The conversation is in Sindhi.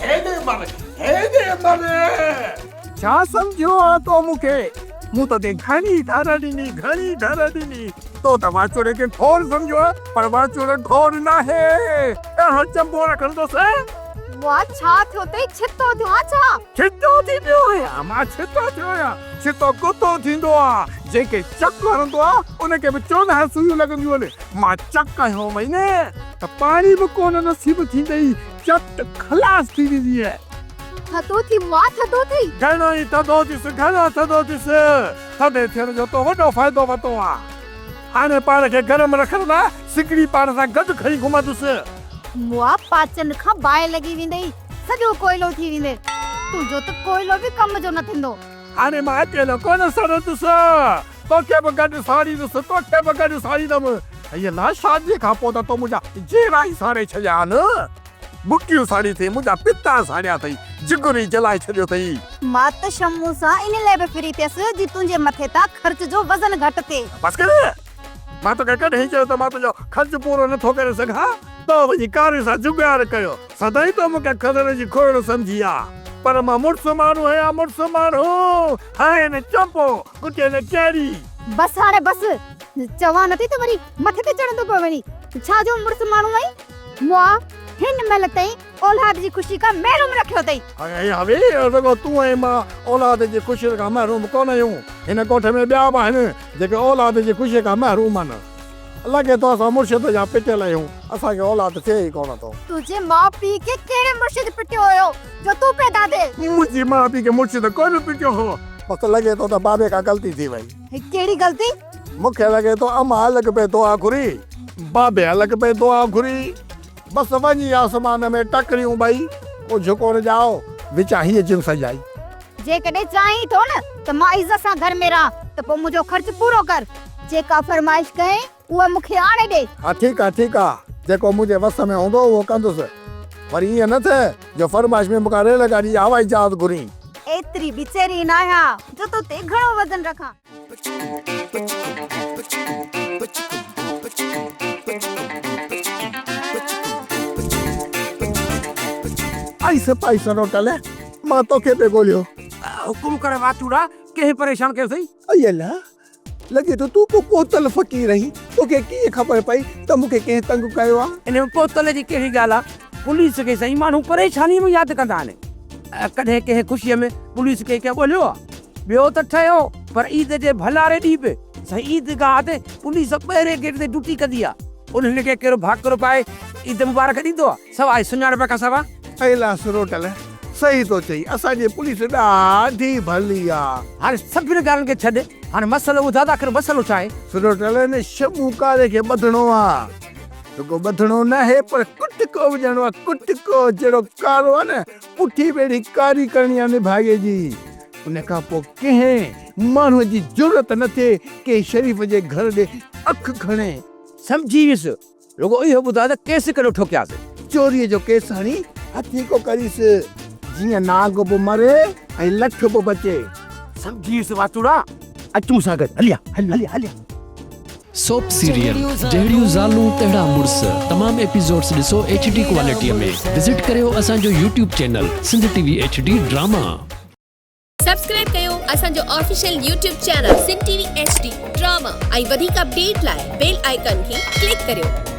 هيڏي مر، هيڏي مر. ڇا سمجهيو آ تو مون کي؟ مون تو تي گهڻي ڍر ڏني، گهڻي ڍر ڏني. تو ته واچوڙي کي ڍور سمجهيو آ، پر واچوڙو ڍور ناهي. اهڙو چنبو رکندس. واء ڇا ٿيو اٿئي؟ ڇتو ٿيو آن ڇا؟ ڇتو ٿي پيو آهيان، مان ڇتو ٿيو آهيان. ڇتو ڪتو ٿيندو آ، جنهن کي چڪ هڻندو آ، ان کي به 14 سوئيون لڳنديون آهن. مان چڪ هنيو مئي نه ته پاڻي به ڪونه نصيب ٿيندئي. چٽ خلاص ٿي ويندينء. ٿڌو ٿي مئا ٿڌو ٿي. گهڻو ئي ٿڌو ٿيس، گهڻو ٿڌو ٿيس. ٿڌي ٿيڻ جو تو وڏو فائدو ورتو آ. هاڻي پاڻ کي گرم رکڻ لاء سگڙي پاڻ سان گڏ کڻي گهمندس. مئا پاچن کان باهه لڳي ويندئي، سڄو ڪوئلو ٿي ويندين. تنهنجو ته ڪوئلو به ڪم جو نه ٿيندو. هاڻي مان اڪيلو ڪونه سڙندس. توکي به گڏ ساڙيندس، توکي به گڏ ساڙيندم. هيء لا شاديء کان پوء ته تو منهنجا جيرا ئي ساڙي ڇڏيا آهن. بڪيون ساڙي اٿئي، منهنجا پتا ساڙيا اٿئي، جگر ئي جلائي ڇڏيو اٿئي. مان ته شمون سان ان لاء به ڦري ٿيس جي تنهنجي مٿي تان خرچ جو وزن گهٽ ٿئي. بس ڪر! مان توکي ڪڏهن چيو ته مان تنهنجو خرچ پورو نه ٿو ڪري سگهان؟ تو وڃي ڪاري سان جڳار ڪيو. سدائين تو مون کي کدڙ جي کوڙ سمجهي آ. پر مان مڙس ماڻهو آهيان، مڙس ماڻهو. هڻين نه چنبو، ڪٽين نه ڪهڙي. بس هاڻي بس! چوان نه ٿي ته وري مٿي تي چڙهندو پيو وڃين. ڇا جو مڙس ماڻهو آهين؟ مئا، هن مهل تائين اولاد جي خوشي کان محروم رکيو اٿئي. اڙي هوي، رڳو تون ۽ مان اولاد جي خوشين کان محروم ڪونه آهيون. هن ڳوٺ ۾ ٻيا به آهن، جيڪي اولاد جي خوشيء کان محروم آهن. لڳي ٿو اسان مرشد جا پٽيل آهيون، اسان کي اولاد ٿئي ئي ڪونه ٿو. تنهنجي ماء پيء کي ڪهڙي مرشد پٽيو هيو جو تون پيدا ٿئين؟ منهنجي ماء پيء کي مرشد ڪونه پٽيو هو. بس لڳي ٿو ته بابي کان غلطي ٿي وئي. هي ڪهڙي غلطي؟ مون کي لڳي ٿو امان الڳ پئي دعا گهري، بابي الڳ پئي دعا گهري. بس وڃي آسمان ۾ ٽڪريون ٻئي، ڪجهه ڪونه ڄائو، وچان هيء جنس ڄائي. جيڪڏهن چاهين ٿو نه ته مان عزت سان گهر ۾ رهان ته پوء منهنجو خرچ پورو ڪر. جيڪا فرمائش ڪئين اها مون کي آڻي ڏي. ها ٺيڪ آ ٺيڪ آ، جيڪو منهنجي وس ۾ هوندو اهو ڪندس. وري ائين نه ٿئي جو فرمائش ۾ مون کان ريل گاڏي يا هوائي جهاز گهرين. ايتري به چري ناهيان جو تو تي گهڻو وزن رکان. اي سپاهي سروٽل، مان توکي پئي ڳوليو. حڪم ڪر واچوڙا، ڪنهن پريشان ڪيو اٿئي؟ اي الله، لڳي ٿو تون ڪو پهتل فقير آهين، توکي ڪيئن خبر پئي ته مون کي ڪنهن تنگ ڪيو آهي؟ ان ۾ پهتل جي ڪهڙي ڳالهه آهي؟ پوليس کي سائين ماڻهو پريشانيء ۾ ياد ڪندا آهن. ڪڏهن ڪنهن خوشيء ۾ پوليس کي ڪنهن ڳوليو آهي؟ ٻيو ته ٺهيو، پر عيد جي ڀلاري ڏينهن به سائين عيد گاهه تي پوليس ٻاهرين گيٽ تي ڊيوٽي ڪندي آهي. انهن کي ڪهڙو ڀاڪر پائي عيد مبارڪ ڏيندو آهي؟ سواء سڃاڻپ کان سوا. اي لاسروٽل، صحيح ٿو چئين، اسان جي پوليس ڏاڍي ڀلي آ. هاڻي سڀني ڳالهين کي ڇڏ، هاڻي مسئلو ٻڌاء ته آخر مسئلو ڇا آهي؟ سروٽل، هن شمو ڪاري کي ٻڌڻو آ. رڳو ٻڌڻو ناهي پر ڪٽڪو وجهڻو آ، ڪٽڪو، جهڙو ڪارو آ نه، پٺي به اهڙي ڪاري ڪرڻي آ نڀاڳي جي. ان کان پوء ڪنهن ماڻهوء جي جرئت نه ٿئي ڪنهن شريف جي گهر ڏي اک کڻي. سمجهي ويس، رڳو اهو ٻڌاء ته ڪيس ڪهڙو ٺوڪياس؟ چوريء جو ڪيس هڻي هٿيڪو ڪريس، جيئن نانگ به مري ۽ لٺ به بچي. سمجهي ويس واتوڙا، اچ مون سان گڏ، هليا، هليا، هليا. سوپ سيريل جهڙيون زالون تهڙا مڙس تمام ايپيسوڊس ڏسو ايڇ ڊي ڪوالٽي ۾ وزٽ ڪريو اسان جو YouTube channel Sindh T V H D drama. Subscribe ڪيو اسان جو official YouTube channel Sindh T V H D drama ۽ وڌيڪ اپڊيٽ لاء بيل آئيڪان کي ڪلڪ ڪريو.